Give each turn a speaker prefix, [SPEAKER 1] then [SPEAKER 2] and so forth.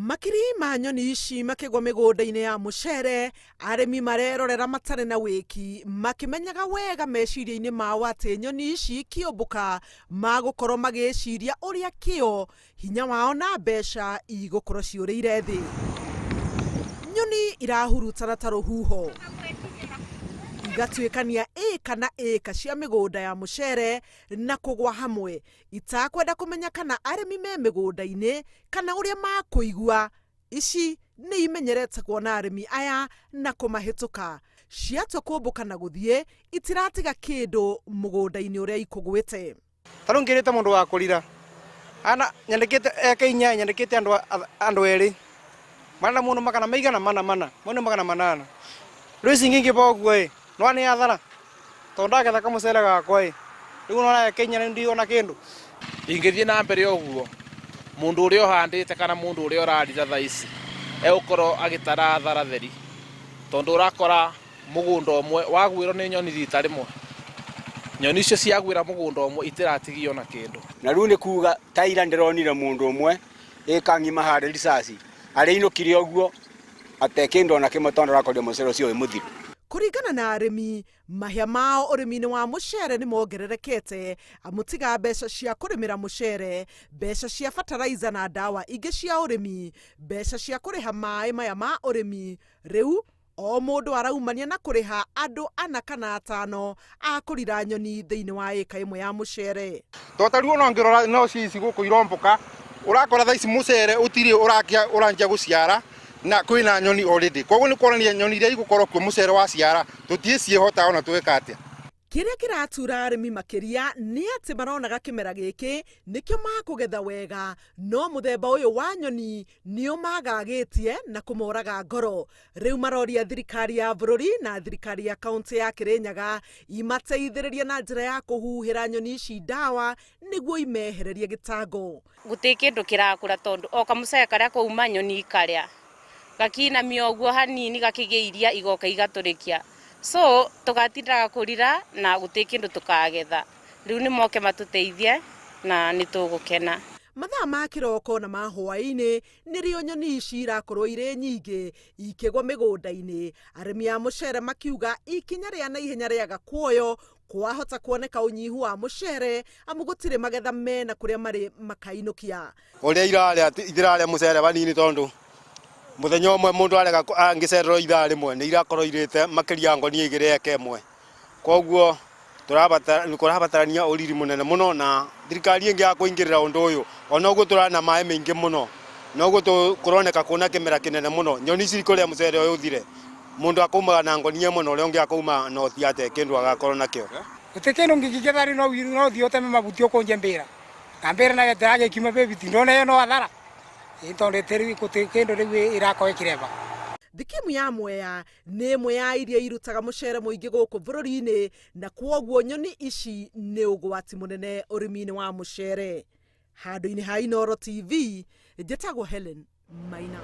[SPEAKER 1] Makiri ma nyoni ici makĩgwa mĩgũnda-inĩ ya mũcere, arĩmi marerorera matarĩ na wĩki, makĩmenyaga wega meciria-inĩ mao atĩ nyoni ici ikĩũmbũka magũkorwo magĩciria ũrĩa kĩo, hinya wao na mbeca igũkorwo ciũrĩire thĩ. Nyoni irahurutana ta rũhuho igatuĩkania ĩka na ĩka cia mĩgũnda ya mũcere na kũgwa hamwe itakwenda kũmenya kana arĩmi me mĩgũnda-inĩ kana ũrĩa makũigua. Ici nĩ imenyerete kuona arĩmi aya na kũmahĩtũka. Ciatua kũmbũka na gũthiĩ, itiratiga kĩndũ mũgũnda-inĩ ũrĩa ikũgwĩte.
[SPEAKER 2] Ta rĩu ngĩrĩte mũndũ wa kũrira ana nyandĩkĩte eka inya nyandĩkĩte andũ andũ erĩ marenda mũndũ magana maigana mana mana mau nĩ 800. Rĩu ici ingĩingĩha ũguo ĩ no nĩ athara tondũ ndagetha kamũcere gakwa ĩ rĩu nona eka inya ndiona kĩndũ.
[SPEAKER 3] Ingĩthiĩ na mbere ũguo mũndũ ũrĩa ũhandĩte kana mũndũ ũrĩa ũrarira thaa ici egũkorwo agĩtara athara theri tondũ ũrakora mũgũnda ũmwe wagwĩrwo nĩ nyoni rita rĩmwe, nyoni icio ciagwĩra mũgũnda ũmwe itiratigia ona kĩndũ.
[SPEAKER 4] Na rĩu nĩ kuga ta ira ndĩronire mũndũ ũmwe ĩka ng'ima harĩ ricaci arĩinũkire ũguo ate kĩndũ ona kĩmwe tondũ arakorire mũcere ũcio wĩ mũthiru.
[SPEAKER 1] Kũringana na arĩmi, mahĩa mao ũrĩmi-inĩ wa mũcere nĩ mongererekete amu tiga mbeca cia kũrĩmĩra mũcere, mbeca cia bataraitha na ndawa ingĩ cia ũrĩmi, mbeca cia kũrĩha maĩ maya ma ũrĩmi, rĩu o mũndũ araumania na kũrĩha andũ ana kana atano a kũrira nyoni thĩinĩ wa ĩka ĩmwe ya mũcere.
[SPEAKER 2] To ta rĩu ona ũngĩrora no ci ici gũkũ irombũka, ũrakora thaa ici mũcere ũtirĩ ũranjia gũciara na kwĩna nyoni already. Koguo nĩ kuonania nyoni iria igũkorwo kuo mũcere waciara tũtiĩciĩhota ona tweka atĩa.
[SPEAKER 1] Kĩrĩa kĩratura arĩmi makĩria nĩ atĩ maronaga kĩmera gĩkĩ nĩkĩo makũgetha wega, no mũthemba ũyũ wa nyoni nĩ ũmagagĩtie na kũmoraga ngoro. Rĩu maroria thirikari ya bũrũri na thirikari ya kauntĩ ya Kĩrĩnyaga imateithĩrĩrie na njĩra ya kũhuhĩra nyoni ici ndawa nĩguo imehererie gĩtango.
[SPEAKER 5] Gũtirĩ kĩndũ kĩrakũra tondũ o kamũcere karĩa kauma nyoni ikarĩa. Gakinamia ũguo hanini gakĩgĩa iria igoka igatũrĩkia. So tũgatindaga kũrira na gũtirĩ kĩndũ tũkagetha. Rĩu nĩ moke matũteithie na nĩ tũgũkena.
[SPEAKER 1] Mathaa ma kĩroko na ma hwaĩ-inĩ nĩrĩo nyoni ici irakorwo irĩ nyingĩ ikĩgwa mĩgũnda-inĩ. Arĩmi a mũcere makiuga ikinya rĩa naihenya rĩaga kuoywo kwahota kuoneka ũnyihu wa mũcere amu gũtirĩ magetha mena kũrĩa marĩ makainũkia.
[SPEAKER 4] Ũrĩa irarĩa itirarĩa mũcere vanini tondũ mũthenya ũmwe mũndũ arega angĩcererwo ithaa rĩmwe nĩ irakorwo irĩte makĩria ya ngonia igĩrĩ eka ĩmwe. Koguo kũrabatarania ũriri mũnene mũno na thirikari ĩngĩ ya kũingĩrĩra ũndũ ũyũ ona ũguo tũrana maĩ maingĩ mũno noguo kũroneka kwĩna kĩmera kĩnene mũno. Nyoni ici ikũrĩa mũcere ũyũ ũthire mũndũ akaumaga na ngonia ĩmwe na ũrĩa ũngĩ akauma na oti ate kĩndũ agakorwo nakĩo.
[SPEAKER 2] Gũtirĩ kĩndũ ngĩkĩgetha rĩu no ũthiĩ ũteme mabuti ũkũnje mbĩra na mbĩra nayo ĩtĩragĩkiuma bĩbiti ndona ĩyo no athara ĩ tondũ gũtirĩ kĩndũ rĩu ĩrakorwo ĩkĩreba.
[SPEAKER 1] Thikimu ya Mwea nĩ ĩmwe ya iria irutaga mũcere mũingĩ gũkũ bũrũri-inĩ na kwoguo nyoni ici nĩ ũgwati mũnene ũrĩmi-inĩ wa mũcere. Handũ-inĩ ha Inooro TV, njĩtagwo Helen Maina.